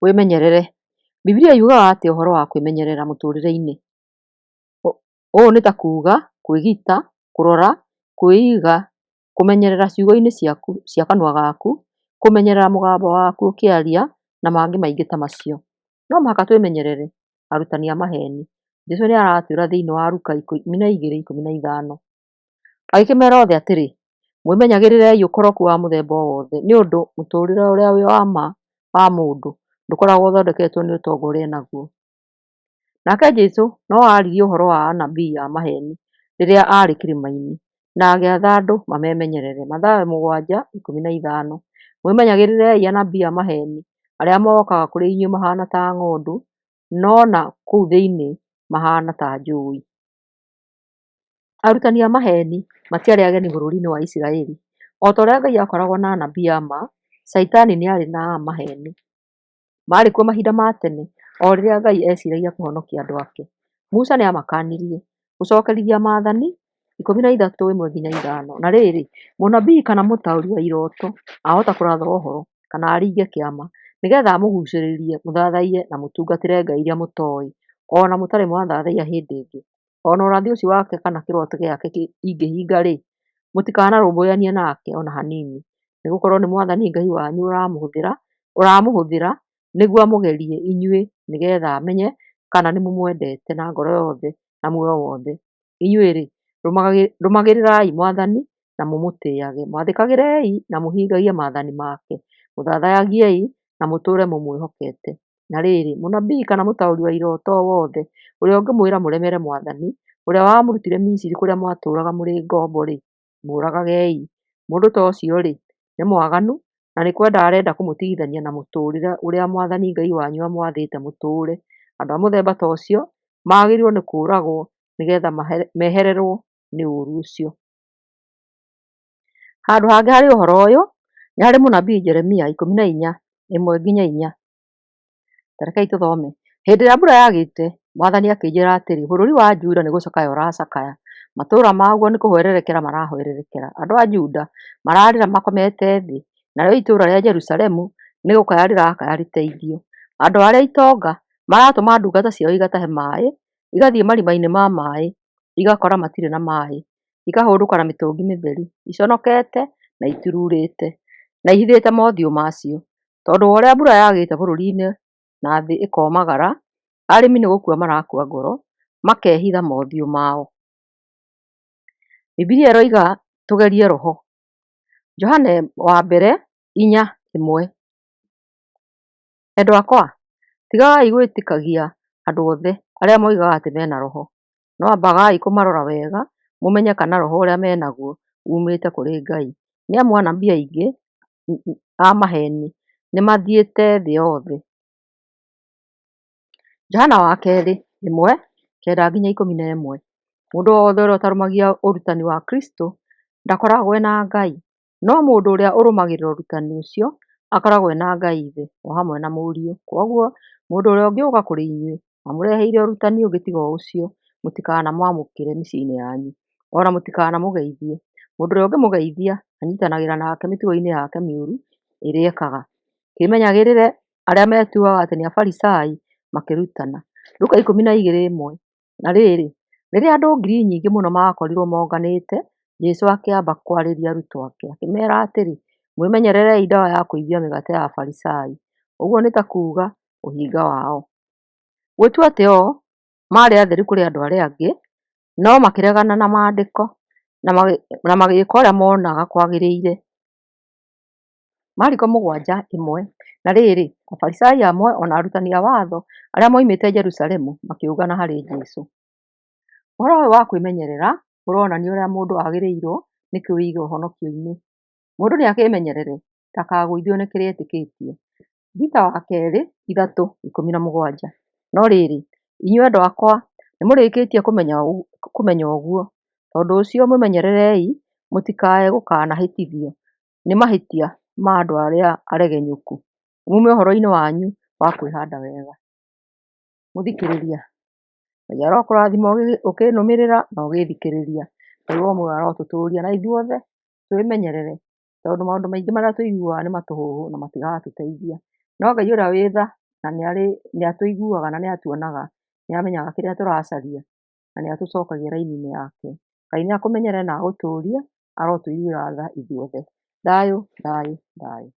Wĩmenyerere. Bibilia yugaga atĩa ũhoro wa kwĩmenyerera mũtũrĩre-inĩ? Ũũ nĩ ta kuga kwĩgita, kũrora, kwĩiga, kũmenyerera ciugo-inĩ ciaku cia kanua gaku, kũmenyerera mũgambo waku ũkĩaria, na mangĩ maingĩ ta macio. No mũhaka twĩmenyerere arutani a maheni. Jesu nĩ aratwĩra thĩinĩ wa Luka 12:15. Agĩkĩmera othe atĩrĩ, mwĩmenyagĩrĩrei ũkoroku wa mũthemba o wothe, nĩ ũndũ mũtũũrĩre ũrĩa wa ma wa mũndũ ndũkoragwo ũthondeketwo nĩ ũtonga ũrĩa enaguo. Nake Jesũ no aaririe ũhoro wa anabii a maheeni rĩrĩa aarĩ kĩrĩma-inĩ, na agĩatha andũ mamenyerere (Mathayo 7:15). Mwĩmenyagĩrĩrei anabii a maheeni arĩa mokaga kũrĩ inyuĩ mahaana ta ng'ondu, no na kũu thĩinĩ mahaana ta njũi. Arutani a maheeni matiarĩ ageni bũrũri-inĩ wa Isiraeli. O ta ũrĩa Ngai aakoragwo na anabii a ma, Shaitani nĩ aarĩ na a maheeni. Maarĩ kuo mahinda ma tene o rĩrĩa Ngai eeciragia kũhonokia andũ ake. Musa nĩ aamakaanirie. Gũcokerithia Maathani 13:1-5. Na rĩrĩ, mũnabii kana mũtaũri wa iroto ahota kũratha ũhoro, kana aringe kĩama, nĩ getha amũgucĩrĩrie mũthathaiye na mũtungatĩre ngai iria mũtoĩ, o na mũtarĩ mwathathaiya hĩndĩ ĩngĩ, o na ũrathi ũcio wake kana kĩroto gĩake ingĩhinga-rĩ, mũtikanarũmbũyanie nake o na hanini, nĩ gũkorũo nĩ Mwathani Ngai wanyu ũramũhũthĩra nĩguo amũgerie inyuĩ nĩ getha amenye kana nĩmũmwendete na ngoro yothe na muoyo wothe. Inyuĩ-rĩ, rũmagĩrĩrai Mwathani na mũmũtĩage, mwathĩkagĩrei na mũhingagie maathani make, mũthathayagiei na mũtũũre mũmwĩhokete. Na rĩrĩ, mũnabii kana mũtaũri wa iroto o wothe ũrĩa ũngĩmwĩra mũremere Mwathani, ũrĩa wamũrutire Misiri kũrĩa mwatũũraga mũrĩ ngombo-rĩ, mũũragagei. Mũndũ ta ũcio-rĩ, nĩ mwaganu, na nĩ kwenda arenda kũmũtigithania na mũtũũrĩre ũrĩa Mwathani Ngai wanyu amwathĩte mũtũũre. Andũ a mũthemba ta ũcio magĩrĩirwo nĩ kũũragwo nĩ getha mehererwo nĩ ũũru ũcio. Handũ hangĩ harĩ ũhoro ũyũ nĩ harĩ mũnabii Jeremia 14:1-4. Ta rekei tũthome. Hĩndĩ ĩrĩa mbura yagĩte, Mwathani akĩnjĩra atĩrĩ, bũrũri wa Juda nĩ gũcakaya ũracakaya, matũũra maguo nĩ kũhwererekera marahwererekera. Andũ a Juda mararĩra makomete thĩ, narĩo itũũra rĩa Jerusalemu nĩ gũkaya rĩrakaya rĩteithio. Andũ arĩa itonga maratũma ndungata ciao igatahe maaĩ, igathiĩ marima-inĩ ma maaĩ, igakora matirĩ na maaĩ, ikahũndũka na mĩtũngi mĩtheri, iconokete na ituruurĩte, na ihithĩte mothiũ macio. Tondũ wa ũrĩa mbura yagĩte bũrũri-inĩ na thĩ ĩkomagara, arĩmi nĩ gũkua marakua ngoro, makehitha mothiũ mao. Bibilia ĩroiga tũgerie roho. Johane wa mbere 4:1. Endwa akwa, tigagai gwĩtĩkagia andũ othe arĩa moigaga atĩ me na Roho, no ambagai kũmarora wega mũmenye kana roho ũrĩa me naguo uumĩte kũrĩ Ngai, nĩ amu anabii aingĩ a maheeni nĩmathiĩte thĩ yothe. Johana wa kerĩ 1:9-11. Mũndũ o wothe ũrĩa ũtarũmagia ũrutani wa Kristũ ndakoragwo e na Ngai, no mũndũ ũrĩa ũrũmagĩrĩra ũrutani ũcio akoragwo e na Ngai Ithe o hamwe na Mũriũ. Kwoguo, mũndũ ũrĩa ũngĩũka kũrĩ inyuĩ amũreheire ũrutani ũngĩ tiga o ũcio, mũtikanamwamũkĩre mĩciĩ-inĩ yanyu, o na mũtikanamũgeithie. Mũndũ ũrĩa ũngĩmũgeithia anyiitanagĩra nake mĩtugo-inĩ yake mĩũru ĩrĩa ekaga. Kĩmenyagĩrĩre arĩa metuaga atĩ nĩ Afarisai makĩrutana. Luka 12:1. Na rĩrĩ, rĩrĩa andũ ngiri nyingĩ mũno maakorirũo monganĩte, Jesũ akĩamba kwarĩria arutwo ake, akĩmeera atĩrĩ, Mwĩmenyererei ndawa ya kũimbia mĩgate ya Afarisai, ũguo nĩ ta kuuga, ũhinga wao. Gwĩtua atĩ o maarĩ atheru kũrĩ andũ arĩa angĩ, no makĩregana na Maandĩko na magĩĩka ũrĩa moonaga kwagĩrĩire. Mariko 7:1. Na rĩrĩ, Afarisai amwe o na arutani a watho arĩa moimĩte Jerusalemu makĩũngana harĩ Jesũ. Ũhoro ũyũ wa kwĩmenyerera ũronania ũrĩa mũndũ agĩrĩirwo nĩ kwĩiga ũhonokio-inĩ. Mũndũ nĩakĩĩmenyerere ndakagũithio nĩ kĩrĩa etĩkĩtie. Pita wa kerĩ 3:17. No rĩrĩ, inyuĩ endwa akwa, nĩmũrĩkĩtie kũmenya ũguo, tondũ ũcio mwĩmenyererei mũtikae gũkanahĩtithio nĩ mahĩtia ma andũ arĩa aregenyũku, muume ũhoro-inĩ wanyu wa kwĩhanda wega. Mũthikĩrĩria, Ngai arokũrathima ũkĩnũmĩrĩra na ũgĩthikĩrĩria. Ngai wa muoyo arotũtũria na ithuothe twĩmenyerere tondũ maũndũ maingĩ marĩa tũiguaga nĩ matũhũhũ na matigatũteithia. No Ngai ũrĩa wĩ tha Na nĩ atũiguaga na nĩ atuonaga, nĩ amenyaga kĩrĩa tũracaria na nĩ atũcokagia raini-inĩ yake. Ngai nĩ akũmenyerere na agũtũrie, arotũiguĩra tha ithuothe. Thayũ, thayũ, thayũ.